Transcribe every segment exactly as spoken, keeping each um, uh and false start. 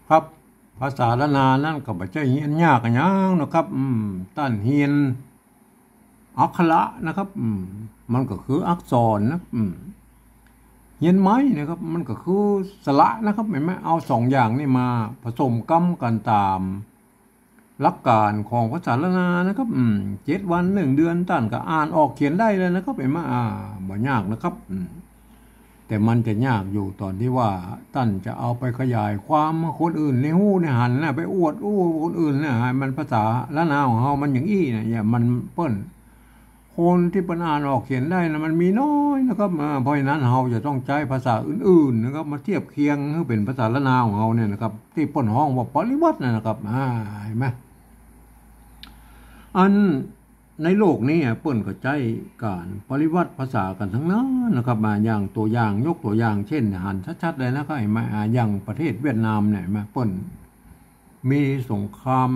ครับ ภาษาล้านนานั้นก็บ่ใจ้เฮียนยากอะหยังนะครับ อืม ต้านเฮียนอักขระนะครับ อืม มันก็คืออักษรนะ อืม เฮียนไม้นะครับ มันก็คือสระนะครับ หันก่อ เอาสองอย่างนี้มาผสมกำกั๋นต๋ามหลักก๋านของภาษาล้านนานะครับ อืม เจ็ดวันหนึ่งเดือนต้านก็อ่านออกเขียนได้แล้วนะครับ หันก่อ อ่า บ่ยากนะครับ อืม แต่มันจะยากอยู่ต๋อนตี้ว่าต้านจะเอาไปขยายความหื้อคนอื่นได้ฮู้ได้หันนะ ไปอวดอู้คนอื่นนะ หื้อมันภาษาล้านนาของเฮามันอย่างอี้นะ เนี่ยมันเปิ้น คนตี้เปิ้นอ่านออกเขียนได้นะ มันมีน้อยนะครับ อ่า เพราะฉะนั้นเฮาจะต้องใจ๊ภาษาอื่นๆ นะครับ มาเทียบเคียงหื้อเป๋นภาษาล้านนาของเฮาเนี่ยนะครับ ตี้เปิ้นฮ้องว่าปริวรรตน่ะนะครับ อ่า หันก่อ อันในโลกนี้อะ เปิ้นก็ใจ๊ก๋านปริวรรตภาษากั๋นตังนั้นนะครับ มาอย่างตั๋วอย่าง ยกตั๋วอย่าง เจ้น หันชัดๆ เลยนะครับ หันก่อ อ่า อย่างประเทศเวียดนามเนี่ย หันก่อ เปิ้นมีสงคราม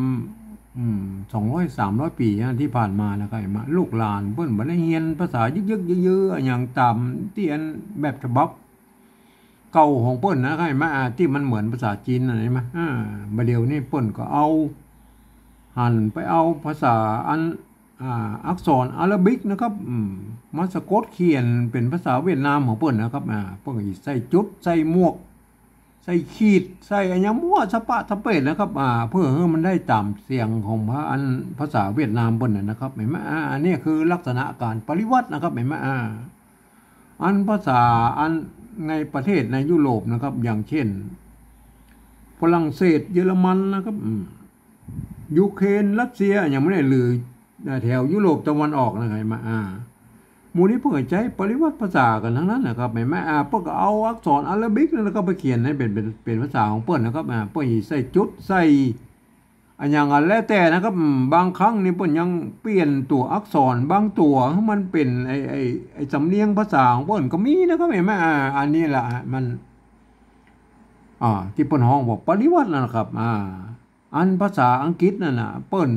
อืม สองร้อยสามร้อยปี๋นะ ตี้ผ่านมานะครับ หันก่อ ลูกหลานเปิ้นบ่ได้เฮียนภาษายึกๆ ยื้อๆ อะหยังต๋ามตี้อันแบบฉบับ เก่าของเปิ้นนะครับ หันก่อ อ่า ตี้มันเหมือนภาษาจีนน่ะ หันก่อ อ่า บ่าเดี่ยวนี้เปิ้นก็เอา หันไปเอาภาษาอัน อ่า อักษรอาราบิกนะครับ อืม มาสะกดเขียนเป๋นภาษาเวียดนามของเปิ้นนะครับ อ่า เปิ้นก็ใส่จุด ใส่หมวก ใส่ขีด ใส่อะหยังมั่วสะปะสะเปดนะครับ อ่า เพื่อหื้อมันได้ต๋ามเสียงของภา อันภาษาเวียดนามเปิ้นน่ะนะครับ หันก่อ อ่า อันนี้คือลักษณะก๋านปริวรรตนะครับ หันก่อ อ่า อันภาษาอันในประเทศในยุโรปนะครับ อย่างเจ้น ฝรั่งเศส เยอรมันนะครับ อืม ยูเครน รัสเซีย อะหยังหมู่นี้ หรือ แถวยุโรปตะวันออกนะครับ หันก่อ อ่า หมู่นี้เปิ้นก็ใจ๊ปริวรรตภาษากั๋นตังนั้นนะครับ หันก่อ อ่า เปิ้นก็เอาอักษรอาราบิกนั่นแหละก็ไปเขียนหื้อเป๋น เป๋น เป๋นภาษาของเปิ้นนะครับ อ่า เปิ้นใส่จุด ใส่ อะหยังก็แล้วแต่นะครับ อืม บางครั้งนี่เปิ้นยังเปลี่ยนตั๋วอักษรบางตั๋วหื้อมันเป๋นไอ้ ไอ้ ไอ้สำเนียงภาษาของเปิ้นก็มีนะครับ หันก่อ อ่า อันนี้แหละมัน อ่า ตี้เปิ้นฮ้องว่าปริวรรตนั่นแหละครับ อ่า อันภาษาอังกฤษนั่นน่ะ เปิ้น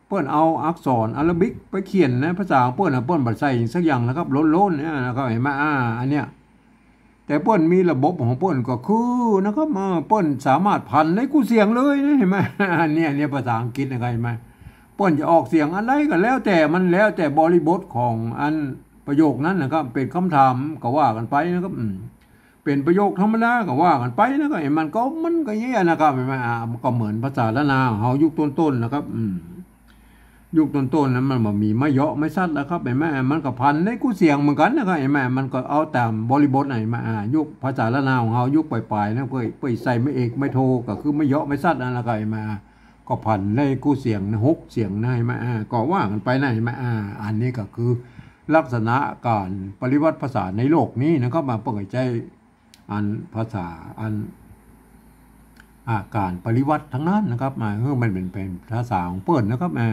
เปิ้นเอาอักษรอาราบิกไปเขียนในภาษาของเปิ้นน่ะ เปิ้นบ่ใส่สักอย่างนะครับ โล้นๆ เนี่ยนะครับ หันก่อ อ่า อันเนี้ย แต่เปิ้นมีระบบของเปิ้นก็คือนะครับ เออ เปิ้นสามารถผันได้กู้เสียงเลยนะ หันก่อ อันเนี้ย อันเนี้ยภาษาอังกฤษนะครับ หันก่อ เปิ้นจะออกเสียงอันใดก็แล้วแต่ มันแล้วแต่บริบทของอันประโยคนั้นนะครับ เป๋นกำถามก็ว่ากั๋นไปนะครับ อืม เป๋นประโยคธรรมดาก็ว่ากั๋นไปนะครับ หันก่อ มันก็ มันก็อย่างเงี้ยนะครับ หันก่อ อ่า มันก็เหมือนภาษาล้านนาของเฮายุคต้นๆ นะครับ อืม ยุคต้นๆ นั้นมันบ่มีไม้เหยาะไม้สัดนะครับ หันก่อ มันก็ผันได้กู้เสียงเหมือนกั๋นนะครับ หันก่อ มันก็เอาต๋ามบริบท หันก่อ อ่า ยุคภาษาล้านนาของเฮายุคป๋ายๆ นะ เปิ้น เปิ้นใส่ไม้เอกไม้โท ก็คือไม้เหยาะไม้สัดนั่นแหละครับ หันก่อ ก็ผันได้กู้เสียงนะ หกเสียงนะ หันก่อ อ่า ก็ว่ากั๋นไปนะ หันก่อ อ่า อันนี้ก็คือลักษณะก๋านปริวรรตภาษาในโลกนี้นะครับ มาเปิ้นก็ใจ๊ อันภาษาอัน อ่า ก๋านปริวรรตตังนั้นนะครับ มาหื้อมันเป๋น เป๋นภาษาของเปิ้นนะครับ อ่า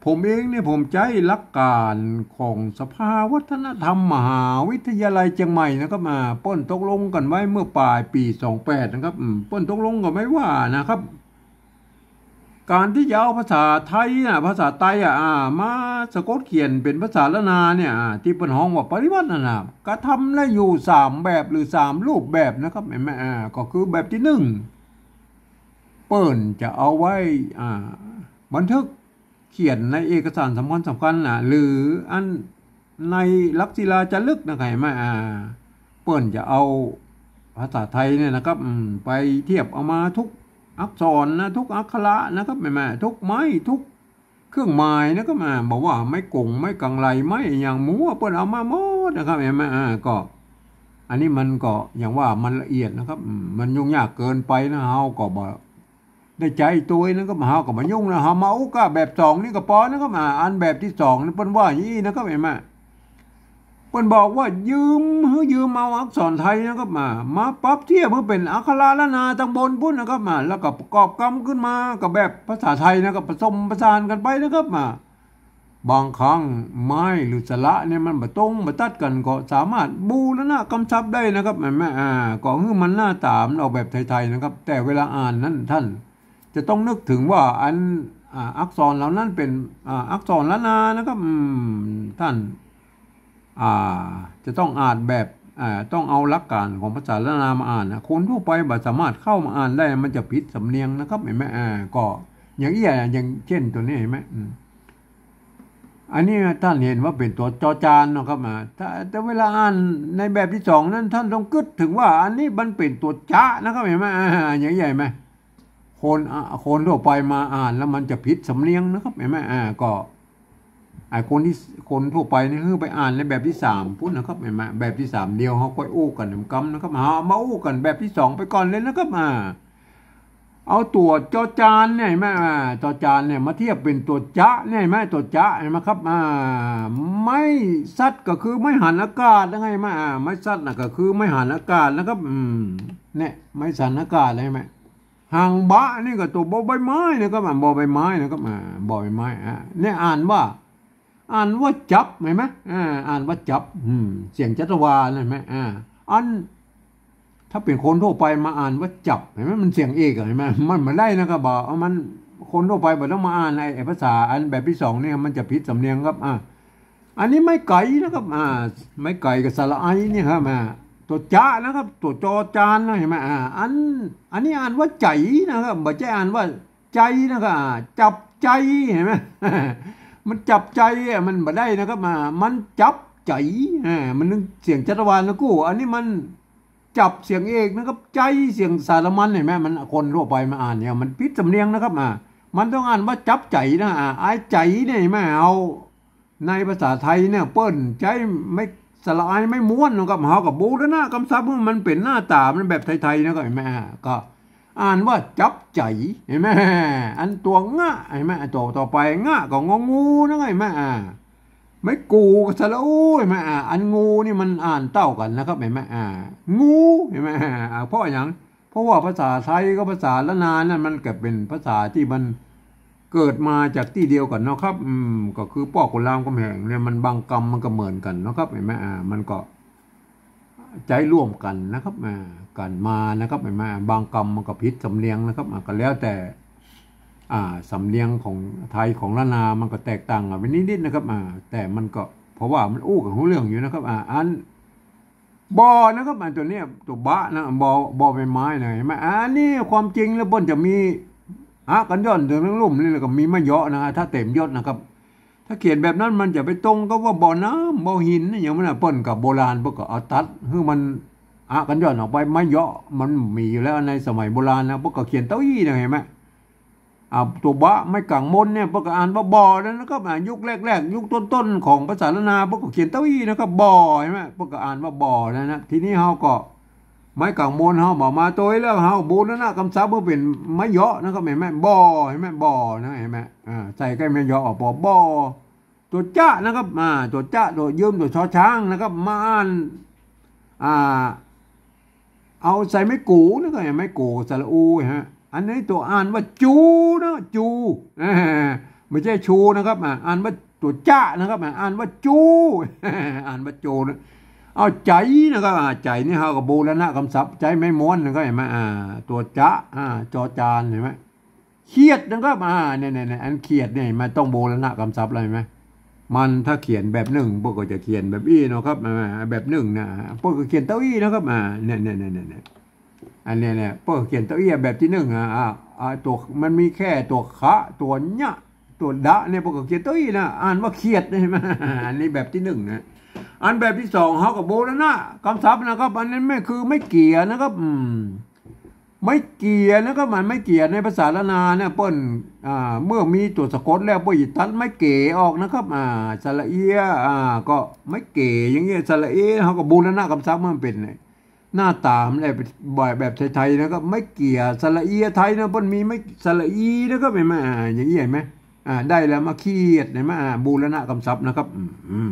ผมเองเนี่ยผมใจ๊หลักก๋านของสภาวัฒนธรรมมหาวิทยาลัยเจียงใหม่นะครับ อ่า เปิ้นตกลงกั๋นไว้เมื่อป๋ายปี๋สองแปดนะครับ อืม เปิ้นตกลงกั๋นไว้ว่านะครับ ก๋านตี้จะเอาภาษาไทยน่ะ ภาษาไตอ่ะ อ่า มาสะกดเขียนเป๋นภาษาล้านนาเนี่ย อ่า ตี้เปิ้นฮ้องว่าปริวรรตนั่นน่ะ กระทำได้อยู่สามแบบหรือสามรูปแบบนะครับ หันก่อ อ่า ก็คือแบบตี้นึ่ง เปิ้นจะเอาไว้ อ่า บันทึกเขียนในเอกสารสำคัญสำคัญน่ะ หรืออัน ในหลักศิลาจารึกนะครับ หันก่อ อ่า เปิ้นจะเอาภาษาไทยเนี่ยนะครับ อืม ไปเทียบเอามาทุกอักษรนะ ทุกอักขระนะครับ หันก่อ ทุกไม้ ทุกเครื่องหมายนะครับ อ่า บ่ว่าไม้ก๋ง ไม้กังไร ไม้อะหยังหมู่ เปิ้นเอามาหมดนะครับ หันก่อ อ่า ก็ อันนี้มันก็อย่างว่ามันละเอียดนะครับ อืม มันยุ่งยากเกินไปนะ เฮาก็บ่ ได้ใจ๋ตวยนะครับ เฮาก็บ่ยุ่งนะ เฮามาอู้ก้าแบบสองนี่ก็ปอนะครับ อ่า อันแบบตี้สองนี่เปิ้นว่าอย่างอี้นะครับ หันก่อ เปิ้นบอกว่ายืม หื้อยืมเอาอักษรไทยนะครับ มา มาปรับเทียบหื้อเป๋นอักขระล้านนาตังบนปู๊นนะครับ มา แล้วก็ประกอบกำขึ้นมากับแบบภาษาไทยนะครับ ผสมผสานกั๋นไปนะครับ มา บางครั้งไม้หรือสระเนี่ยมันบ่ตรงบ่ตัดกั๋น ก็สามารถบูรณะกำชับได้นะครับ หันก่อ อ่า ก็หื้อมันหน้าต๋ามันออกแบบไทยๆ นะครับ แต่เวลาอ่านนั้นต้านจะต้องนึกเถิงว่าอัน อ่า อักษรเหล่านั้นเป๋น อ่า อักษรล้านนานะครับ อืม ต้าน อ่า จะต้องอ่านแบบ อ่า ต้องเอาหลักการของภาษาล้านนามาอ่านนะ คนทั่วไปบ่สามารถเข้ามาอ่านได้ มันจะผิดสำเนียงนะครับ หันก่อ อ่า ก็อย่างอี้อะ อย่างเจ้นตั๋วนี้หันก่อ อืม อันนี้ต้านหันว่าเป๋นตั๋วจอจานนะครับ อ่า แต่ แต่เวลาอ่านในแบบตี้สองนั้น ต้านต้องกึ๊ดเถิงว่าอันนี้มันเป๋นตั๋วจ๊ะนะครับ หันก่อ อ่า อย่างอี้หันก่อ คน อ่ะ คนทั่วไปมาอ่านแล้วมันจะผิดสำเนียงนะครับ หันก่อ อ่า ก็ ไอ้คนตี้ คนทั่วไปนี่คือไปอ่านในแบบตี้สามปู๊นนะครับ หันก่อ แบบตี้สามเดี๋ยวเฮาค่อยอู้กั๋นกำนะครับ เฮามาอู้กั๋นแบบตี้สองไปก่อนเลยนะครับ อ่า เอาตั๋วจอจานเนี่ยหันก่อ อ่า จอจานเนี่ยมาเทียบเป๋นตั๋วจ๊ะเนี่ยหันก่อ ตั๋วจ๊ะหันก่อครับ อ่า ไม้สัตว์ก็คือไม้หันอากาศนะไง หันก่อ อ่า ไม้สัตว์น่ะก็คือไม้หันอากาศนะครับ อืม เนี่ย ไม้หันอากาศหันก่อ หางบะนี่ก็ตั๋วบอใบไม้นะครับ อ่า บอใบไม้นะครับ อ่า บอใบไม้ อ่า เนี่ยอ่านว่า อ่านว่าจับหันก่อ อ่า อ่านว่าจับ อืม เสียงจัตวาลหันก่อ อ่า อัน ถ้าเป๋นคนทั่วไปมาอ่านว่าจับหันก่อ มันเสียงเอกอะหันก่อ มันบ่ได้นะครับ บ่า เอามัน คนทั่วไปบ่ต้องมาอ่านไอ้ ไอ้ภาษาอันแบบตี้สองนี่ มันจะผิดสำเนียงครับ อ่า อันนี้ไม้ไก๋นะครับ อ่า ไม้ไก๋กับสระไอนี่ครับ อ่า ตั๋วจ๊ะนะครับ ตั๋วจอจานนะหันก่อ อ่า อัน อันนี้อ่านว่าใจ๋นะครับ บ่ใจ้อ่านว่า ใจ๋นะครับ อ่า จับใจ๋หันก่อ มันจับใจ๋อะ มันบ่ได้นะครับ อ่า มันจับใจ๋ อ่า มันเสียงจัตวาลนะกู้ อันนี้มันจับเสียงเอกนะครับ ใจ๋เสียงสามัญหันก่อ มันคนทั่วไปมาอ่านเนี่ย มันผิดสำเนียงนะครับ อ่า มันต้องอ่านว่าจับใจ๋นะ อ่า ไอ้ใจ๋เนี่ยหันก่อ เอา ในภาษาไทยเนี่ยเปิ้นใจ๊ไม้สระไอไม้ม้วนนะครับ เฮาก็บูรณะกำศัพท์หื้อมันเป๋นหน้าต๋ามันแบบไทยๆ นะครับ หันก่อ อ่า ก็อ่านว่าจับใจ๋หันก่อ อันตั๋วงะหันก่อ ตั๋วต่อไปงะก็งองูนะครับ หันก่อ อ่า ไม้กู๋กับสระอูหันก่อ อ่า อันงูนี่มันอ่านเต้ากั๋นนะครับ หันก่อ อ่า งูหันก่อ อ่า เพราะหยัง เพราะว่าภาษาไทยกับภาษาล้านนานั้นมันก็เป๋นภาษาตี้มันเกิดมาจากตี้เดียวกั๋นเนาะครับ อืม ก็คือป้อขุนรามคำแหงเนี่ย มันบางกำมันก็เหมือนกั๋นเนาะครับ หันก่อ อ่า มันก็ใจ๊ร่วมกั๋นนะครับ อ่า กั๋นมานะครับ หันก่อ บางกำมันก็ผิดสำเนียงนะครับ อ่า ก็แล้วแต่ อ่า สำเนียงของไทยของล้านนามันก็แตกต่างกั๋นไปนิดๆ นะครับ อ่า แต่มันก็ เพราะว่ามันอู้กั๋นฮู้เรื่องอยู่นะครับ อ่า อัน บอนะครับ อันตั๋วเนี้ย ตั๋วบะนะ บอ บอใบไม้นะ หันก่อ อันนี้ความจริงแล้วเปิ้นจะมี อะ กัญญอน เถิงลุ่มนี่ แล้วก็มีไม้เยาะนะ ถ้าเต็มยศนะครับ ถ้าเขียนแบบนั้นมันจะไปตรงกับว่าบ่อน้ำ บ่อหิน อย่างนั้นนะ เปิ้นก็โบราณ เปิ้นก็เอาตัดหื้อมัน อะ กัญญอนออกไป ไม้เยาะมันมีอยู่แล้วในสมัยโบราณนะ เปิ้นก็เขียนเต้าอี้นะ หันก่อ อ่า ตั๋วบะไม้ก๋างมนเนี่ย เปิ้นก็อ่านว่าบ่อนั่นนะครับ อ่า ยุคแรกๆ ยุคต้นๆ ของภาษาล้านนา เปิ้นก็เขียนเต้าอี้นะครับ บ่อ หันก่อ เปิ้นก็อ่านว่าบ่อนั่นนะ ทีนี้เฮาก็ ไม้ก๋างมนเฮาบ่มาตวยแล้ว เฮาบูรณะกำศัพท์หื้อเป๋นไม้เยาะนะครับ หันก่อ บ่อ หันก่อ บ่อนะ หันก่อ อ่า ใส่ใก้ไม้เยาะออก บ่อ บ่อ ตั๋วจ๊ะนะครับ อ่า ตั๋วจ๊ะ ตั๋วยืม ตั๋วชอช้างนะครับ มาอ่าน อ่า เอาใส่ไม้กู๋นะครับ ไม้กู๋สระอูฮะ อันนี้ตั๋วอ่านว่าจูนะ จู อ่า บ่ใจ้ชูนะครับ อ่า อ่านว่าตั๋วจ๊ะนะครับ อ่า อ่านว่าจู อ่านว่าจูนะ เอาใจ๋นะครับ อ่า ใจ๋นี่เฮาก็บูรณะกำศัพท์ ใจ๊ไม้ม้วนนะครับ หันก่อ อ่า ตั๋วจ๊ะ อ่า จอจาน หันก่อ เขียดนะครับ อ่า เนี่ยๆๆ อันเขียดเนี่ยมันต้องบูรณะกำศัพท์แล้วหันก่อ มันถ้าเขียนแบบนึ่ง เปิ้นก็จะเขียนแบบอี้เนาะครับ อ่า แบบนึ่งนะ เปิ้นก็เขียนเต้าอี้นะครับ อ่า เนี่ยๆๆๆ อันเนี้ยเนี่ย เปิ้นก็เขียนเต้าอี้แบบตี้นึ่ง อ่า อ่า อ่า ตั๋ว มันมีแค่ตั๋วคะ ตั๋วญะ ตั๋วดะเนี่ย เปิ้นก็เขียนเต้าอี้นะ อ่านว่าเขียดเนี่ย หันก่อ อันนี้แบบตี้นึ่งนะ อันแบบตี้สอง เฮาก็บูรณะกำศัพท์นะครับ อันนั้นแม่นคือไม้เกี่ยนะครับ อืม ไม้เกี่ยนะครับ หมายไม้เกี่ยในภาษาล้านนาเนี่ย เปิ้น อ่า เมื่อมีตั๋วสะกดแล้ว เปิ้นจะตัดไม้เก๋ออกนะครับ อ่า สระเอีย อ่า ก็ไม้เก๋ อย่างเงี้ย สระเอ เฮาก็บูรณะกำศัพท์มันเป๋นหน้าต๋ามันแบบ แบบไทยๆ นะครับ ไม้เกี่ย สระเอียไทยนะ เปิ้นมีไม้สระอีนะครับ หันก่อ อ่า อย่างเงี้ยหันก่อ อ่า ได้แล้ว มาเขียด หันก่อ อ่า บูรณะกำศัพท์นะครับ อืม อืม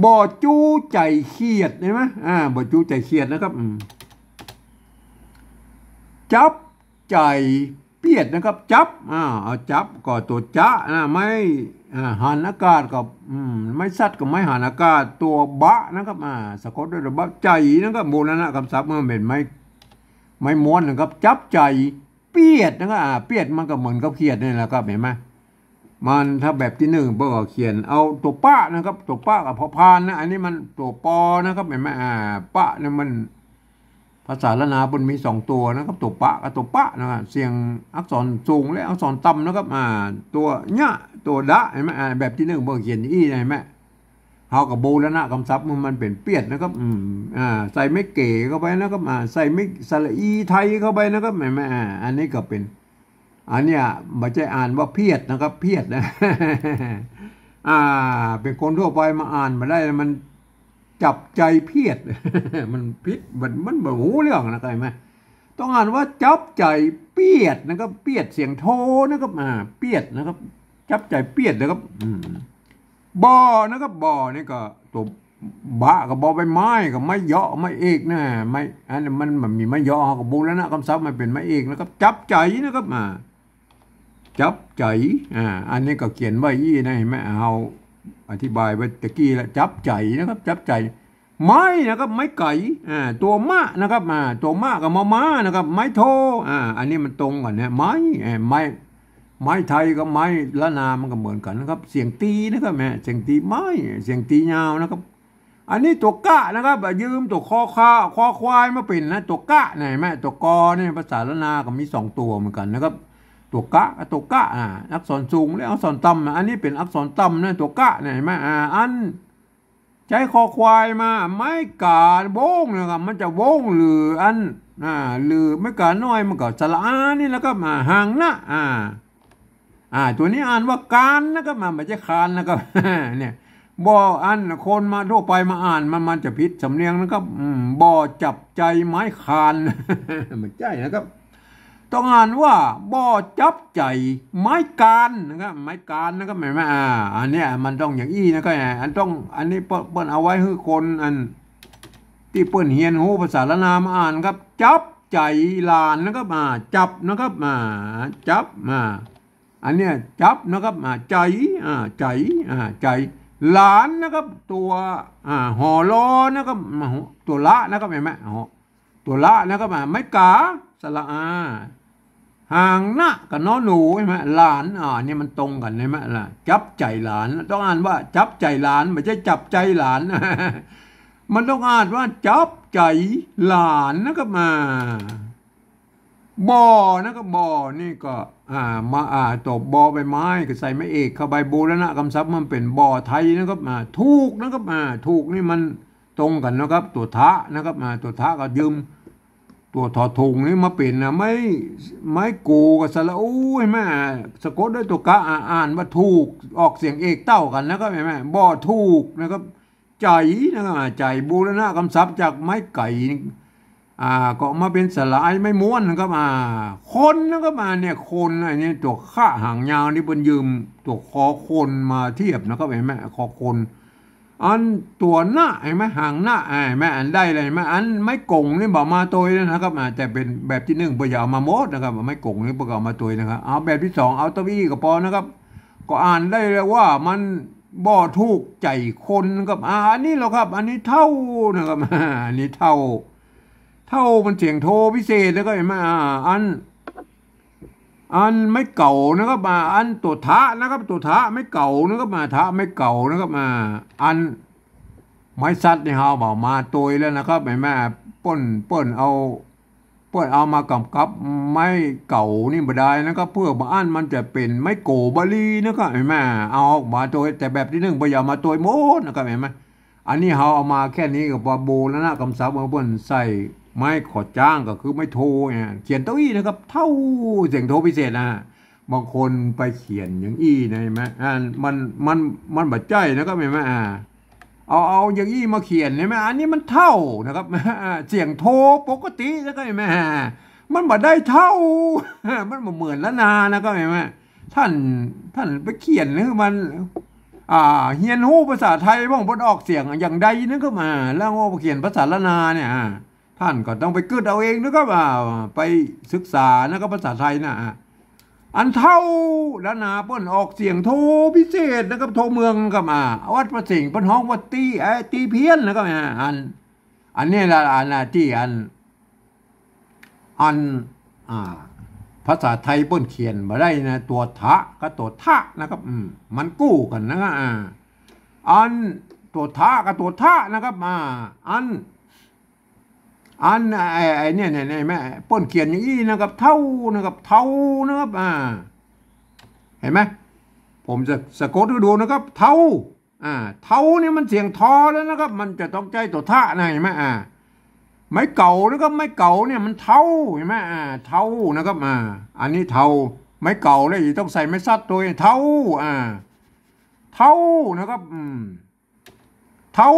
บ่จู้ใจ๋เขียด หันก่อ อ่า บ่จู้ใจ๋เขียดนะครับ อืม จับใจ๋เปียดนะครับ จับ อ่า เอาจับก็ตั๋วจ๊ะนะ ไม้ อ่า หันอากาศก็ อืม ไม้สัตว์ก็ไม้หันอากาศ ตั๋วบะนะครับ อ่า สะกดด้วยตั๋วบะ ใจ๋นะครับ บูรณะกำศัพท์มันเป๋นไม้ ไม้ม้วนนะครับ จับใจ๋เปียดนะครับ อ่า เปียดมันก็เหมือนกับเขียดนี่แหละครับ หันก่อ มันถ้าแบบตี้นึ่งเปิ้นก็เขียนเอาตั๋วปะนะครับ ตั๋วปะกับพอพานนะ อันนี้มันตั๋วปอนะครับ หันก่อ อ่า ปะเนี่ยมัน ภาษาล้านนาเปิ้นมีสองตั๋วนะครับ ตั๋วปะกับตั๋วปะนะครับ เสียงอักษรสูงและอักษรต่ำนะครับ อ่า ตั๋วเยียะ ตั๋วดะ หันก่อ อ่า แบบตี้นึ่งเปิ้นเขียนอี้ หันก่อ เฮาก็บูรณะกำศัพท์มัน มันเป๋นเปียดนะครับ อืม อ่า ใส่ไม้เก๋เข้าไปนะครับ อ่า ใส่ไม้สระอีไทยเข้าไปนะครับ หันก่อ อ่า อันนี้ก็เป๋น อันเนี้ยบ่ใจ้อ่านว่าเพียดนะครับ เพียดนะ อ่า เป๋นคนทั่วไปมาอ่านบ่ได้ มันจับใจ๋เพียด มันผิด มัน มันบ่ฮู้เรื่องนะ เข้าใจ๋ไหม ต้องอ่านว่าจับใจ๋เปียดนะครับ เปียดเสียงโทนะครับ อ่า เปียดนะครับ จับใจ๋เปียดนะครับ อืม บ่อนะครับ บ่อนี่ก็ตั๋วบะกับบ่อใบไม้กับไม้เยาะไม้เอกนะ ไม้ อันนี้มัน มันมีไม้เยาะ เฮาก็บูรณะกำศัพท์มันเป๋นไม้เอกนะครับ จับใจ๋นะครับ อ่า จับใจ๋ อ่า อันนี้ก็เขียนไว้อี้นะ หันก่อ เฮาอธิบายไว้ตะกี้แล้ว จับใจ๋นะครับ จับใจ๋ ไม้นะครับ ไม้ไก๋ อ่า ตั๋วมะนะครับ อ่า ตั๋วมะกับมอม้านะครับ ไม้โท อ่า อันนี้มันตรงกั๋นนะ ไม้ เอ่อ ไม้ ไม้ไทยกับไม้ล้านนามันก็เหมือนกั๋นนะครับ เสียงตีนะครับ แหม เสียงตีไม้ เสียงตียาวนะครับ อันนี้ตั๋วกะนะครับ ยืมตั๋วคอคา คอควายมาเป๋นนะ ตั๋วกะ หันก่อ ตั๋วกอเนี่ยภาษาล้านนาก็มีสองตั๋วเหมือนกั๋นนะครับ ตั๋วกะกับตั๋วกะ อ่า อักษรสูงและอักษรต่ำนะ อันนี้เป๋นอักษรต่ำนะ ตั๋วกะ หันก่อ อ่า อัน ใจ๊คอควายมา ไม้ก๋าโว้งนะครับ มันจะโว้งหรืออัน อ่า หรือไม้ก๋าน้อยมันก็สระอานี่นะครับ อ่า หางนะ อ่า อ่า ตั๋วนี้อ่านว่าก๋านนะครับ อ่า บ่ใจ้คานนะครับ เนี่ย บ่ อันคนมาทั่วไปมาอ่านมัน มันจะผิดสำเนียงนะครับ อืม บ่อจับใจ๋ไม้คาน บ่ใจ้นะครับ ต้องอ่านว่า บ่อจับใจ๋ไม้ก๋านนะครับ ไม้ก๋านนะครับ หันก่อ อ่า อันเนี้ยมันต้องอย่างอี้นะครับ อันต้อง อันนี้เปิ้น เปิ้นเอาไว้หื้อคนอันตี้เปิ้นเฮียนฮู้ภาษาล้านนามาอ่านครับ จับใจ๋หลานนะครับ อ่า จับนะครับ อ่า จับ อ่า อันเนี้ยจับนะครับ อ่า ใจ๋ อ่า ใจ๋ อ่า ใจ๋ หลานนะครับ ตั๋ว อ่า หอลอนะครับ อ่า ตั๋วละนะครับ หันก่อ ตั๋วละนะครับ อ่า ไม้ก๋า สระอา หางนะกับนอหนู หันก่อ หลาน อ่า อันนี้มันตรงกั๋น หันก่อ ล่ะ จับใจ๋หลาน ต้องอ่านว่าจับใจ๋หลาน บ่ใจ้จับใจ๋หลาน มันต้องอ่านว่าจับใจ๋หลานนะครับ อ่า บ่อนะครับ บ่อนี่ก็ อ่า มา อ่า ตั๋วบ่อใบไม้ก็ใส่ไม้เอกเข้าไป บูรณะกำศัพท์มันเป๋นบ่อไทยนะครับ อ่า ถูกนะครับ อ่า ถูกนี่มันตรงกั๋นนะครับ ตั๋วทะนะครับ อ่า ตั๋วทะก็ยืมตั๋วถอถุงนี่มาเป๋นนะ ไม้ ไม้กูกับสระอู หันก่อ สะกดด้วยตั๋วกะ อ่า อ่านว่าถูก ออกเสียงเอกเต้ากั๋นนะครับ หันก่อ บ่อถูกนะครับ ใจ๋นะครับ อ่า ใจ๋ บูรณะกำศัพท์จากไม้ไก๋ อ่า ก็มาเป๋นสระอาไม้ม้วนนะครับ อ่า คนนะครับ อ่า เนี่ย คน อันนี้ตั๋วคะหางยาวนี่เปิ้นยืมตั๋วคอคนมาเทียบนะครับ หันก่อ คอคน อันตั๋วนะ หันก่อ หางนะ อ่า หันก่อ อันได้เลย หันก่อ อันไม้ก๋งนี่บ่มาตวยนะครับ อ่า แต่เป๋นแบบตี้นึ่งเปิ้นจะเอามาหมดนะครับ ไม้ก๋งนี่เปิ้นก็เอามาตวยนะครับ เอาแบบตี้สอง เอาเต้าอี้ก็ปอนะครับ ก็อ่านได้เลยว่ามันบ่ถูกใจ๋คนครับ อ่า อันนี้แหละครับ อันนี้เฒ่านะครับ อันนี้เฒ่า เฒ่ามันเสียงโทพิเศษนะครับ หันก่อ อ่า อัน อันไม้เก๋านะครับ อ่า อันตั๋วทะนะครับ ตั๋วทะไม้เก๋านะครับ อ่า ทะไม้เก๋านะครับ อ่า อันไม้สัตว์นี่เฮาบ่มาตวยแล้วนะครับ หันก่อ เปิ้น เปิ้นเอา เปิ้นเอามากำกับไม้เก๋านี่บ่ได้นะครับ เปื้อบ่อั้นมันจะเป๋นไม้โก๋บ่าลีนะครับ หันก่อ เอาออกมาตวย แต่แบบตี้นึ่งเปิ้นเอามาตวยหมดนะครับ หันก่อ อันนี้เฮาเอามาแค่นี้ก็ปอ บูรณะกำศัพท์ เปิ้นใส่ไม้ขอจ้างก็คือไม้โทเนี่ย เขียนเต้าอี้นะครับ เฒ่า เสียงโทพิเศษนะ บางคนไปเขียนอย่างอี้นะ หันก่อ อ่า มัน มัน มันบ่ใจ้นะครับ หันก่อ อ่า เอา เอาอย่างอี้มาเขียน หันก่อ อันนี้มันเฒ่านะครับ อ่า เสียงโทปกตินะครับ หันก่อ มันบ่ได้เฒ่า มันบ่เหมือนล้านนานะครับ หันก่อ ต้าน ต้านไปเขียนหื้อมัน อ่า เฮียนฮู้ภาษาไทยบ้าง เปิ้นออกเสียงอย่างใดนะครับ อ่า แล้วเอาไปเขียนภาษาล้านนาเนี่ย อ่า ต้านก็ต้องไปกึ๊ดเอาเองนะครับ อ่า ไปศึกษานะครับ ภาษาไทยนะ อ่า อันเฒ่าล้านนาเปิ้นออกเสียงโทพิเศษนะครับ โทเมืองนะครับ อ่า วัดพระสิงห์เปิ้นฮ้องว่าตี้ เอ้ย ตี้เพี้ยนนะครับ อ่า อัน อันนี้ละ อันน่ะตี้อัน อัน อ่า ภาษาไทยเปิ้นเขียนบ่ได้นะ ตั๋วถะกับตั๋วทะนะครับ อืม มันกู้กั๋นนะ อ่า อันตั๋วถะกับตั๋วทะนะครับ อ่า อัน อัน ไอ้ ไอ้เนี่ย เนี่ย เนี่ย แม่ เปิ้นเขียนอย่างอี้นะครับ เท่านะครับ เท่านะครับ อ่า หันก่อ ผมจะสะกดหื้อดูนะครับ เท่า อ่า เท่าเนี่ยมันเสียงทอแล้วนะครับ มันจะต้องใจ๊ตั๋วทะนะ หันก่อ อ่า ไม้เก๋านะครับ ไม้เก๋าเนี่ยมันเท่า หันก่อ อ่า เท่านะครับ อ่า อันนี้เท่า ไม้เก๋าแล้วจะต้องใส่ไม้สัดโต เท่า อ่า เท่านะครับ อืม เท่า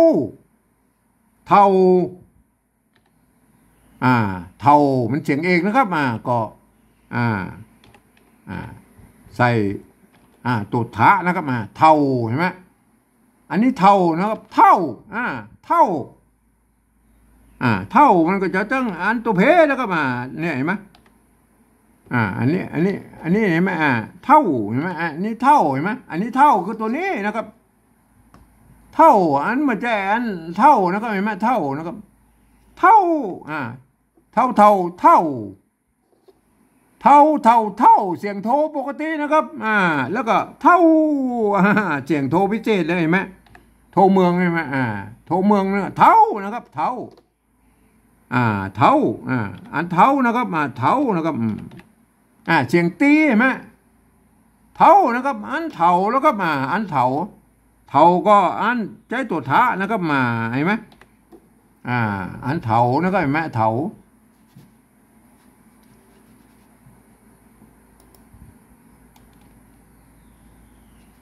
เท่า อ่า เท่า มันเสียงเอกนะครับ อ่า ก็ อ่า อ่า ใส่ อ่า ตั๋วทะนะครับ อ่า เท่า หันก่อ อันนี้เท่านะครับ เท่า อ่า เท่า อ่า เท่า มันก็จะต้องอันตั๋วเพนะครับ อ่า เนี่ย หันก่อ อ่า อันนี้ อันนี้ อันนี้หันก่อ อ่า เท่า หันก่อ อ่า อันนี้เท่า หันก่อ อันนี้เท่าคือตั๋วนี้นะครับ เท่า อันบ่ใจ้อันเท่านะครับ หันก่อ เท่านะครับ เท่า อ่า เท่า เท่า เท่า เท่า เท่า เท่า เสียงโทปกตินะครับ อ่า แล้วก็เท่า อ่า เสียงโทพิเศษเลย หันก่อ โทเมือง หันก่อ อ่า โทเมืองเนี่ย เท่านะครับ เท่า อ่า เท่า อ่า อันเท่านะครับ อ่า เท่านะครับ อืม อ่า เสียงตี้ หันก่อ เท่านะครับ อันเท่าแล้วครับ อ่า อันเท่า เท่าก็อันใจ๊ตั๋วทะนะครับ มา หันก่อ อ่า อันเท่านะครับ หันก่อ เท่า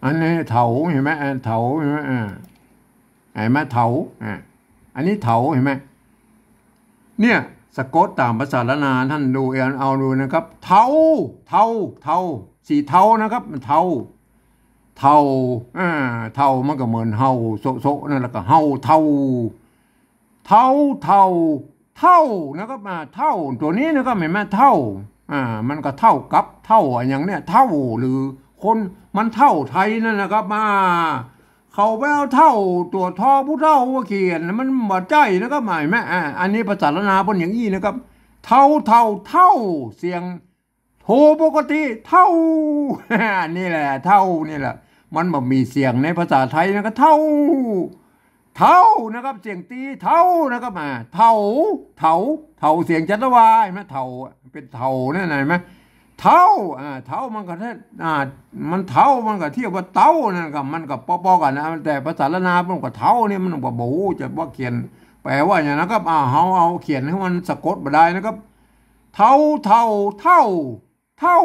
อันนี้เท่า หันก่อ อันเท่า หันก่อ อ่า หันก่อ เท่า อ่า อันนี้เท่า หันก่อ เนี่ย สะกดต๋ามภาษาล้านนา ต้านดู เอา เอาดูนะครับ เทา เทา เทา สีเทานะครับ มันเทา เทา อ่า เทา มันก็เหมือนเห่า โซะโซะนั่นแหละ ก็เห่า เทา เทา เท่า เท่านะครับ อ่า เท่า ตั๋วนี้นะครับ หันก่อ เท่า อ่า มันก็เท่ากับ เท่าอะหยังเนี่ย เท่า หรือคนมันเท่าไทยนั่นนะครับ อ่า เขาไปเอาเท่า ตั๋วทอผู้เฒ่ามาเขียน มันบ่ใจ้นะครับ หันก่อ อ่า อันนี้ภาษาล้านนาเปิ้นอย่างอี้นะครับ เทา เท่า เท่า เสียง โทปกติ เท่า นี่แหละ เท่า นี่แหละ มันบ่มีเสียงในภาษาไทยนะ ก็เท่า เท่านะครับ เสียงตี้ เท่านะครับ อ่า เท่า เท่า เท่า เสียงจัตวา หันก่อ เท่า เป๋นเท่านั่น หันก่อ เท่า อ่า เท่า มันก็ อ่า มันเท่า มันก็เทียบว่าเต้านั่นก็ มันก็ปอๆ กั๋นนะ แต่ภาษาล้านนามันก็เท่านี่ มันก็บ่ฮู้จะว่าเขียนแปลว่าหยังนะครับ อ่า เฮาเอาเขียนหื้อมันสะกดบ่ได้นะครับ เทา เท่า เท่า เท่า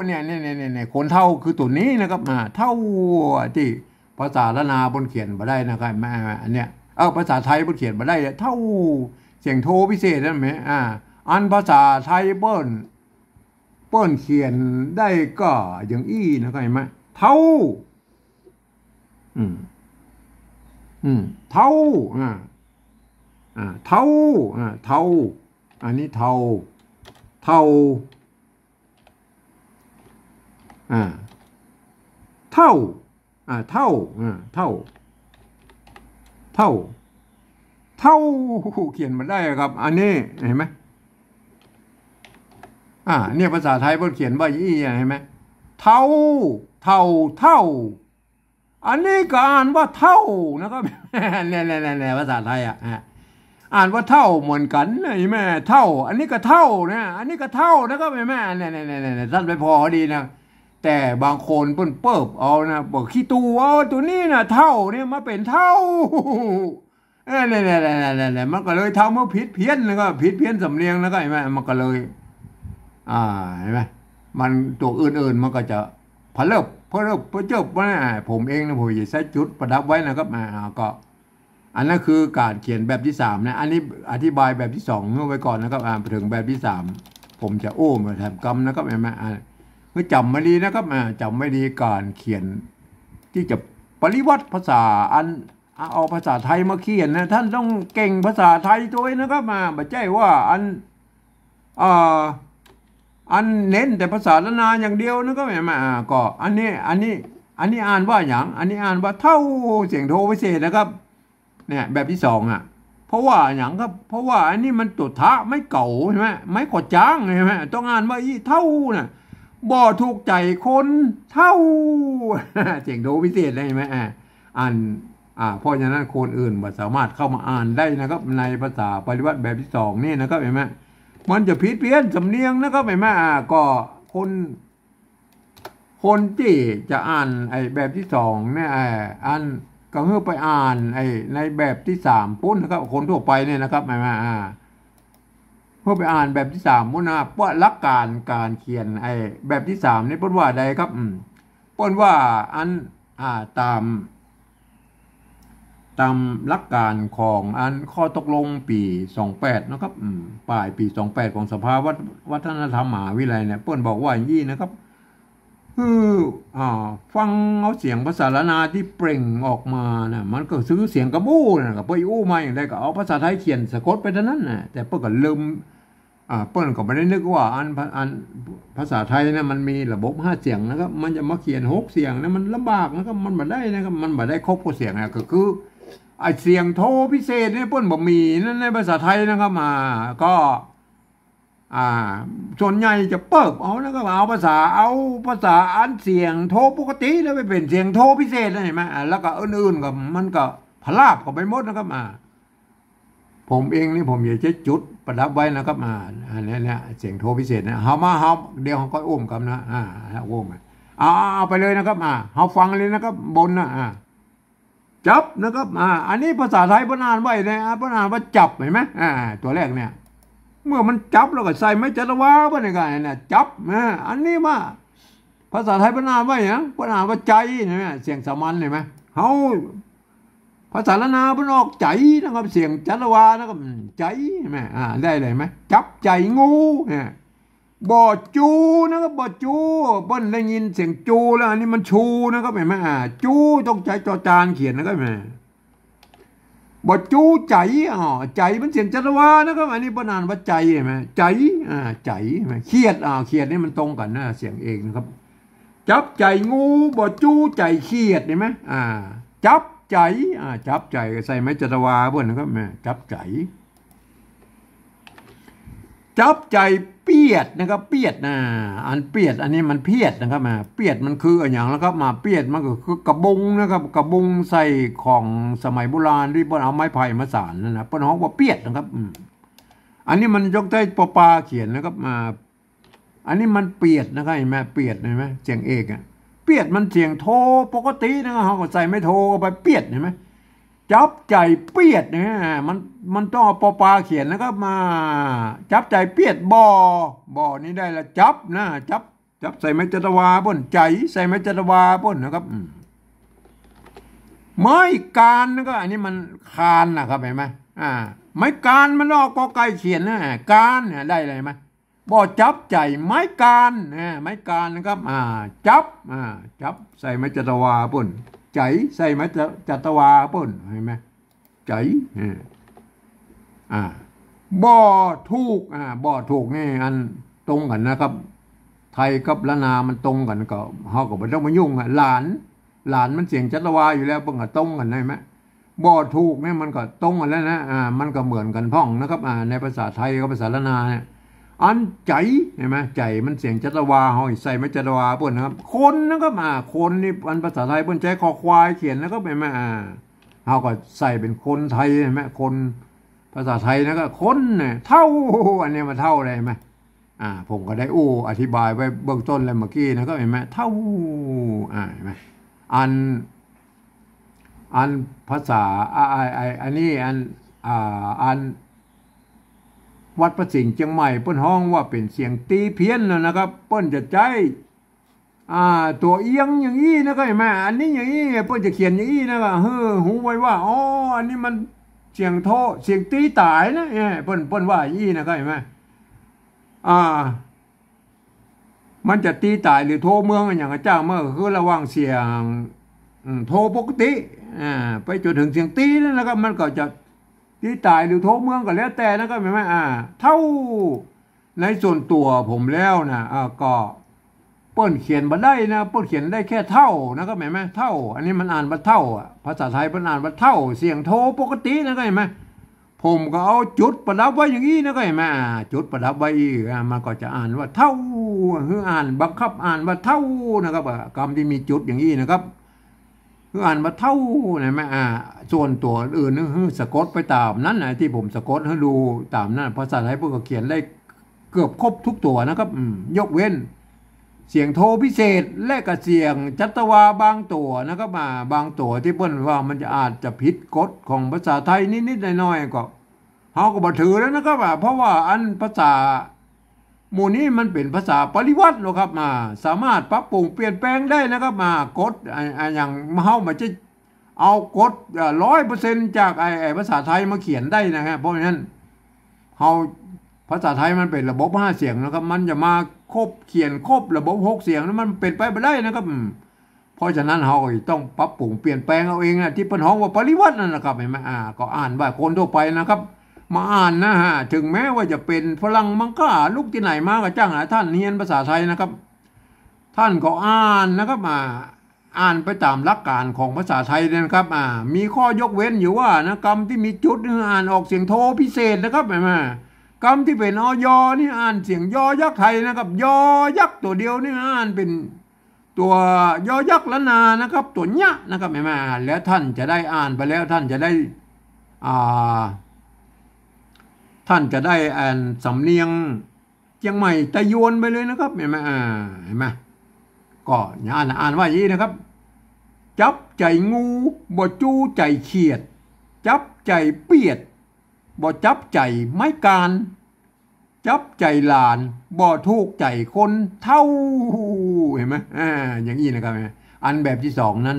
เนี่ย เนี่ย คนเฒ่าคือตั๋วนี้นะครับ อ่า เท่า ตี้ภาษาล้านนาเปิ้นเขียนบ่ได้นะครับ มา อันเนี้ย เออ ภาษาไทยเปิ้นเขียนบ่ได้ เท่า เสียงโทพิเศษนั่นแหม อ่า อันภาษาไทยเปิ้น เปิ้นเขียนได้ก็อย่างอี้นะครับ หันก่อ เท่า อืม อืม เท่า อ่า อ่า เท่า อ่า เท่า อันนี้เท่า เท่า อ่า เท่า อ่า เท่า อ่า เท่า เท่า เท่า เขียนบ่ได้ครับ อันนี้หันก่อ อ่า เนี่ย ภาษาไทยเปิ้นเขียนว่าอี้ หันก่อ เท่า เท่า เท่า อันนี้ก็อ่านว่าเท่านะครับ เนี่ย เนี่ย เนี่ย เนี่ย ภาษาไทยอะ ฮะ อ่านว่าเท่าเหมือนกั๋นนะ หันก่อ เท่า อันนี้ก็เท่านะ อันนี้ก็เท่านะครับ หันก่อ เนี่ย เนี่ย เนี่ย เนี่ย ต้านไปผ่อดีนะ แต่บางคนเปิ้นเปิบเอานะ บอกขี้ตู่เอาตั๋วนี้นะ เท่าเนี่ยมาเป๋นเท่า เออ เนี่ย เนี่ย มันก็เลยทำหื้อผิดเพี้ยน แล้วก็ผิดเพี้ยนสำเนียง แล้วก็หันก่อ มันก็เลย อ่า หันก่อ มันตั๋วอื่นๆ มันก็จะพะเลิบ พะเลิบ พะเจิบ ว่า ผมเองนะ ผมจะใส่จุดประดับไว้นะครับ อ่า ก็ อันนั้นคือก๋านเขียนแบบตี้สามนะ อันนี้อธิบายแบบตี้สองเอาไว้ก่อนนะครับ อ่า ไปเถิงแบบตี้สาม ผมจะอู้มาแถมกำนะครับ หันก่อ อ่า หื้อจ๋ำไว้ดีนะครับ อ่า จ๋ำไว้ดี ก๋านเขียนตี้จะปริวรรตภาษา อัน เอาภาษาไทยมาเขียนนะ ต้านต้องเก่งภาษาไทยตวยนะครับ อ่า บ่ใจ้ว่าอัน อ่า อันเน้นแต่ภาษาล้านนาอย่างเดียวนะครับ หันก่อ อ่า ก็อันนี้ อันนี้ อันนี้อ่านว่าหยัง อันนี้อ่านว่าเท่า เสียงโทพิเศษนะครับ เนี่ย แบบตี้สองอะ เพราะว่าหยังครับ เพราะว่าอันนี้มันตั๋วทะไม้เก่าใช่ไหม ไม้ก่อจ๊างใช่ไหม ต้องอ่านว่าอี้เฒ่าน่ะ บ่ถูกใจ๋คนเฒ่า เสียงโทพิเศษเลยใช่ไหม อ่า อัน อ่า เพราะฉะนั้นคนอื่นบ่สามารถเข้ามาอ่านได้นะครับ ในภาษาปริวรรตแบบที่สองนี่นะครับ เห็นไหม มันจะผิดเพี้ยนสำเนียงนะครับ เห็นไหม อ่า ก็คน คนตี้จะอ่านไอ้แบบที่สองเนี่ย ไอ้อันก็หื้อไปอ่านไอ้ในแบบที่สามปุ้นนะครับ คนทั่วไปเนี่ยนะครับ แม่นบ่ อ่า หื้อไปอ่านแบบที่สามปุ้นนะ เพราะหลักการก๋านเขียนไอ้แบบที่สามนี่เปิ้นว่าใดครับ อืม เปิ้นว่าอัน อ่า ต๋าม ต๋ามหลักการของอันข้อตกลงปี๋สองแปดนะครับ อืม ป๋ายปี๋สองแปดของสภาวัฒ- วัฒนธรรมมหาวิทยาลัยเนี่ย เปิ้นบอกว่าอย่างนี้นะครับ คือ อ่า ฟังเอาเสียงภาษาล้านนาตี้เปล่งออกมาน่ะ มันก็คือเสียงกำอู้น่ะ ก็เปิ้นอู้มาอย่างใดก็เอาภาษาไทยเขียนสะกดไปเท่านั้นน่ะ แต่เปิ้นก็ลืม อ่า เปิ้นก็บ่ได้นึกว่าอัน อันภาษาไทยเนี่ยมันมีระบบห้าเสียงนะครับ มันจะมาเขียนหกเสียงเนี่ยมันลำบากนะครับ มันบ่ได้นะครับ มันบ่ได้ครบทุกเสียงนะ ก็คือไอ้เสียงโทพิเศษเนี่ยเปิ้นบ่มีนั่นในภาษาไทยนะครับ อ่า ก็ อ่า ส่วนใหญ่จะเปิ๊บเอานะครับ เอาภาษา เอาภาษาอันเสียงโทปกติแล้วไปเป๋นเสียงโทพิเศษนะ หันก่อ อ่า แล้วก็อื่นๆก็มันก็พลาบเข้าไปหมดนะครับ อ่า ผมเองนี่ผมอยากจะจุดประดับไว้นะครับ อ่า อันเนี้ย เนี่ย เสียงโทพิเศษเนี่ย เฮามา เฮา เดี๋ยวเฮาก็อู้กั๋นนะ อ่า อู้กั๋น เอา เอา เอาไปเลยนะครับ อ่า เฮาฟังเลยนะครับ บนนะ อ่า จับนะครับ อ่า อันนี้ภาษาไทยเปิ้นอ่านไว้เนี่ย อ่า เปิ้นอ่านว่าจับ หันก่อ อ่า ตั๋วแรกเนี่ย เมื่อมันจับแล้วก็ใส่ไม้จัตวาเปิ้นก่อ หันก่อ จับ อ่า อันนี้ว่า ภาษาไทยเปิ้นอ่านว่าหยัง เปิ้นอ่านว่าใจ๋ หันก่อ เสียงสามัญ หันก่อ เฮา ภาษาล้านนาเปิ้นออกใจ๋นะครับ เสียงจัตวานะครับ อืม ใจ๋ หันก่อ อ่า ได้เลยหันก่อ จับใจ๋งู เนี่ย บ่จูนะครับ บ่จู เปิ้นได้ยินเสียงจูแล้ว อันนี้มันชูนะครับ หันก่อ อ่า จูต้องใจ๋จอจานเขียนนะครับ หันก่อ บ่จูใจ๋ อ๋อ ใจ๋มันเสียงจัตวานะครับ อันนี้เปิ้นอ่านว่าใจ๋ หันก่อ ใจ๋ อ่า ใจ๋ หันก่อ เขียด อ่า เขียดนี่มันตรงกั๋นนะ เสียงเอกนะครับ จับใจ๋งู บ่จูใจ๋เขียด หันก่อ อ่า จับใจ๋ อ่า จับใจ๋ก็ใส่ไม้จัตวาเปิ้นนะครับ แม่ จับใจ๋ จับใจ๋เปียดนะครับ เปียดนะ อันเปียด อันนี้มันเพียดนะครับ อ่า เปียดมันคืออะหยังล่ะครับ มา เปียดมันก็คือกระบุงนะครับ กระบุงใส่ของสมัยโบราณตี้เปิ้นเอาไม้ไผ่มาสานนั่นนะ เปิ้นฮ้องว่าเปียดนะครับ อืม อันนี้มันยกใต้ปอปาเขียนนะครับ อ่า อันนี้มันเปียดนะครับ หันก่อ เปียด หันก่อ เสียงเอกอะ เปียดมันเสียงโทปกตินะครับ เฮาก็ใส่ไม้โทเข้าไป เปียด หันก่อ จับใจ๋เปียดเนี่ย มัน มันต้องเอาปอปาเขียนนะครับ มา จับใจ๋เปียด บ่ บ่นี่ได้ละ จับนะ จับ จับใส่ไม้จัตวาเปิ้น ใจ๋ใส่ไม้จัตวาเปิ้นนะครับ อืม ไม้กานนะครับ อันนี้มันคานนะครับ หันก่อ อ่า ไม้กานมันออกกอไก่เขียนนะ กานเนี่ย ได้เลยหันก่อ บ่จับใจ๋ไม้กาน อ่า ไม้กานนะครับ อ่า จับ อ่า จับใส่ไม้จัตวาเปิ้น ใจ๋ใส่ไม้จัตวาเปิ้น หันก่อ ใจ๋ อ่า อ่า บ่ถูก อ่า บ่ถูกนี่อันตรงกั๋นนะครับ ไทยกับล้านนามันตรงกั๋นก็ เฮาก็บ่ต้องมายุ่งอะ หลาน หลานมันเสียงจัตวาอยู่แล้ว เปิ้นก็ตรงกั๋น หันก่อ บ่ถูกเนี่ยมันก็ตรงกั๋นแล้วนะ อ่า มันก็เหมือนกั๋นพ่องนะครับ อ่า ในภาษาไทยกับภาษาล้านนาเนี่ย อันใจ๋ หันก่อ ใจ๋มันเสียงจัตวา เฮาใส่ไม้จัตวาเปิ้นนะครับ คนนะครับ อ่า คนนี่อันภาษาไทยเปิ้นใจ๊คอควายเขียนนะครับ หันก่อ อ่า เฮาก็ใส่เป๋นคนไทย หันก่อ คน ภาษาไทยนะ ก็คนเนี่ย เฒ่า อันนี้มันเฒ่าเลย หันก่อ อ่า ผมก็ได้อู้อธิบายไว้เบื้องต้นแล้วเมื่อกี้นะ ก็หันก่อ เฒ่า อ่า หันก่อ อัน อันภาษา อ่า ไอ้ ไอ้ อันนี้ อัน อ่า อันวัดพระสิงห์เจียงใหม่ เปิ้นฮ้องว่าเป๋นเสียงตี๋เพี้ยนนะนะครับ เปิ้นจะใจ๊ อ่า ตั๋วเอียงอย่างอี้นะ ก็หันก่อ อันนี้อย่างอี้ เปิ้นจะเขียนอย่างอี้นะ ก็หื้อฮู้ไว้ว่า อ๋อ อันนี้มันเสียงโท เสียงตี๋ต๋ายนะ เอ้ย เปิ้น เปิ้นว่าอย่างอี้นะ ก็หันก่อ อ่า มันจะตี๋ต๋ายหรือโทเมืองอะหยังก็จ้าง มันก็คือระหว่างเสียง อืม โทปกติ อ่า ไปจ๋นเถิงเสียงตี๋นั่นนะครับ มันก็จะตี๋ต๋ายหรือโทเมืองก็แล้วแต่นะครับ หันก่อ อ่า เฒ่า ในส่วนตั๋วผมแล้วนะ อ่า ก็เปิ้นเขียนบ่ได้นะ เปิ้นเขียนได้แค่เฒ่านะครับ หันก่อ เฒ่า อันนี้มันอ่านว่าเฒ่าอะ ภาษาไทยเปิ้นอ่านว่าเฒ่า เสียงโทปกตินะครับ หันก่อ ผมก็เอาจุดประดับไว้อย่างอี้นะครับ หันก่อ อ่า จุดประดับไว้อี้ อ่า มันก็จะอ่านว่าเท่า หื้ออ่านบังคับอ่านว่าเท่านะครับ อ่า กำตี้มีจุดอย่างอี้นะครับ หื้ออ่านว่าเท่า หันก่อ อ่า ส่วนตั๋วอื่นหื้อสะกดไปต๋ามนั้นนะ ตี้ผมสะกดหื้อดูต๋ามนั้น ภาษาไทยเปิ้นก็เขียนได้เกือบครบทุกตั๋วนะครับ อืม ยกเว้น เสียงโทพิเศษและก็เสียงจัตวาบางตั๋วนะครับ อ่า บางตั๋วตี้เปิ้นว่ามันจะอาจจะผิดกฎของภาษาไทยนิดๆ หน้อยๆ ก็ เฮาก็บ่ถือแล้วนะครับ อ่า เพราะว่าอันภาษาหมู่นี้มันเป๋นภาษาปริวัติเนาะครับ อ่า สามารถปรับปรุงเปลี่ยนแปลงได้นะครับ อ่า กฎ อ่า อ่า อย่างเฮาบ่ใจ้เอากฎ อ่า ร้อยเปอร์เซ็นต์ จากไอ้ ไอ้ภาษาไทยมาเขียนได้นะฮะ เพราะฉะนั้น เฮา ภาษาไทยมันเป๋นระบบห้าเสียงนะครับ มันจะมาครบ เขียนครบระบบหกเสียงนั้นมันเป๋นไปบ่ได้นะครับ อืม เพราะฉะนั้นเฮาก็ต้องปรับปรุงเปลี่ยนแปลงเอาเองนะ ตี้เปิ้นฮ้องว่าปริวัตินั่นนะครับ หันก่อ อ่า ก็อ่านว่าคนทั่วไปนะครับ มาอ่านนะฮะ ถึงแม้ว่าจะเป๋นฝรั่งมังค่า ลุกตี้ไหนมาก็จ้าง หาท่านเฮียนภาษาไทยนะครับ ท่านก็อ่านนะครับ อ่า อ่านไปต๋ามหลักการของภาษาไทยเนี่ยนะครับ อ่า มีข้อยกเว้นอยู่ว่านะ กำตี้มีจุดนี่อ่านออกเสียงโทพิเศษนะครับ หันก่อ กำตี้เป๋น อย นี่อ่านเสียงยอยักษ์ไทยนะครับ ยอยักษ์ตั๋วเดียวนี่อ่านเป๋นตั๋วยอยักษ์ล้านนานะครับ ตั๋วเนี้ยนะครับ หันก่อ แล้วท่านจะได้อ่านไปแล้ว ท่านจะได้ อ่า ท่านจะได้อ่านสำเนียงเจียงใหม่ไตยวนไปเลยนะครับ หันก่อ อ่า หันก่อ ก็อ่าน อ่านว่าอย่างนี้นะครับ จั๊บใจ๋งู บ่จู๊ใจ๋เขียด จั๊บใจ๋เปียด บ่จั๊บใจ๋ไม้กาน จั๊บใจ๋หลาน บ่ถูกใจ๋คนเฒ่า หันก่อ อ่า อย่างอี้นะครับ อันแบบตี้สองนั้น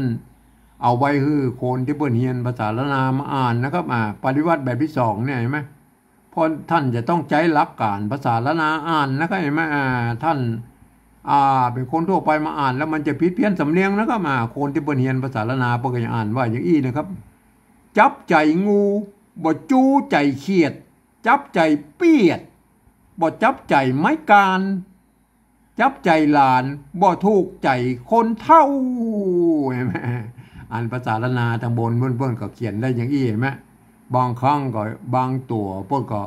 เอาไว้หื้อคนตี้เปิ้นเฮียนภาษาล้านนามาอ่านนะครับ อ่า ปริวัติแบบตี้สองเนี่ย หันก่อ เพราะท่านจะต้องใจ๊หลักการภาษาล้านนาอ่านนะครับ หันก่อ อ่า ท่าน อ่า เป๋นคนทั่วไปมาอ่านแล้วมันจะผิดเพี้ยนสำเนียงนะครับ อ่า คนตี้เปิ้นเฮียนภาษาล้านนาเปิ้นก็จะอ่านว่าอย่างอี้นะครับ จั๊บใจ๋งู บ่จู๊ใจ๋เขียด จั๊บใจ๋เปียด บ่จั๊บใจ๋ไม้กาน จั๊บใจ๋หลาน บ่ถูกใจ๋คนเฒ่า หันก่อ อันภาษาล้านนาตางบนเปิ้น เปิ้นก็เขียนได้อย่างอี้ หันก่อ บางครั้งก็บางตั๋วเปิ้นก็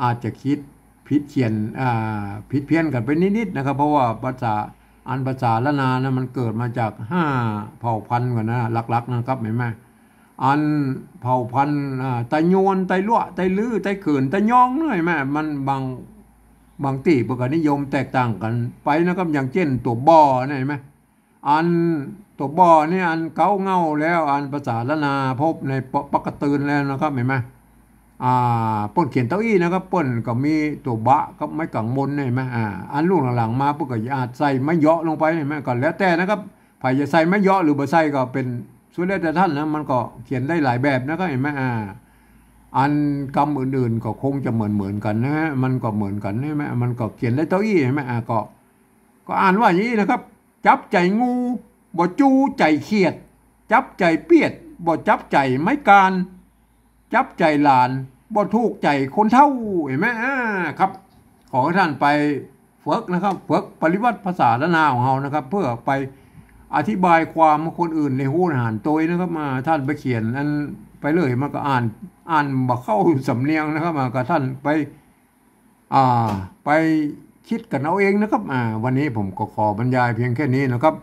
อาจจะคิดผิดเขียน อ่า ผิดเพี้ยนกั๋นไปนิดๆ นะครับ เพราะว่าภาษา อันภาษาล้านนานะมันเกิดมาจากห้าเผ่าพันธุ์ก่อนนะ หลักๆ นะครับ หันก่อ อันเผ่าพันธุ์ อ่า ไตยวน ไตลัวะ ไตลื้อ ไตเขิน ไตยองเนาะ หันก่อ มันบาง บางตี้เปิ้นก็นิยมแตกต่างกั๋นไปนะครับ อย่างเจ้นตั๋วบ่อเนี่ย หันก่อ อันตั๋วบ่อนี่อันเก๊าเง่าแล้ว อันภาษาล้านนาพบในป- ปากกะตืนแล้วนะครับ หันก่อ อ่า เปิ้นเขียนเต้าอี้นะครับ เปิ้นก็มีตั๋วบะกับไม้ก๋างบนเนี่ย หันก่อ อ่า อันรุ่นหลังๆ มาเปิ้นก็อาจใส่ไม้เยาะลงไป หันก่อ ก็แล้วแต่นะครับ ใผจะใส่ไม้เยาะหรือบ่ใส่ก็เป๋นสุดแล้วแต่ท่านนะ มันก็เขียนได้หลายแบบนะครับ หันก่อ อ่า อันกำอื่นๆ ก็คงจะเหมือนๆ กั๋นนะฮะ มันก็เหมือนกั๋น หันก่อ มันก็เขียนได้เต้าอี้ หันก่อ อ่า ก็ ก็อ่านว่าอย่างอี้นะครับ จั๊บใจ๋งู บ่จู๊ใจ๋เขียด จั๊บใจ๋เปียด บ่จั๊บใจ๋ไม้กาน จั๊บใจ๋หลาน บ่ถูกใจ๋คนเฒ่า หันก่อ อ่า ครับ ขอหื้อท่านไปฝึกนะครับ ฝึกปริวัติภาษาล้านนาของเฮานะครับ เพื่อไปอธิบายความหื้อคนอื่นได้ฮู้หันโตยนะครับ อ่า ท่านไปเขียนอันไปเลย มันก็อ่าน อ่านบ่เข้าสำเนียงนะครับ อ่า ก็ท่านไป อ่า ไปคิดกั๋นเอาเองนะครับ อ่า วันนี้ผมก็ขอบรรยายเพียงแค่นี้นะครับ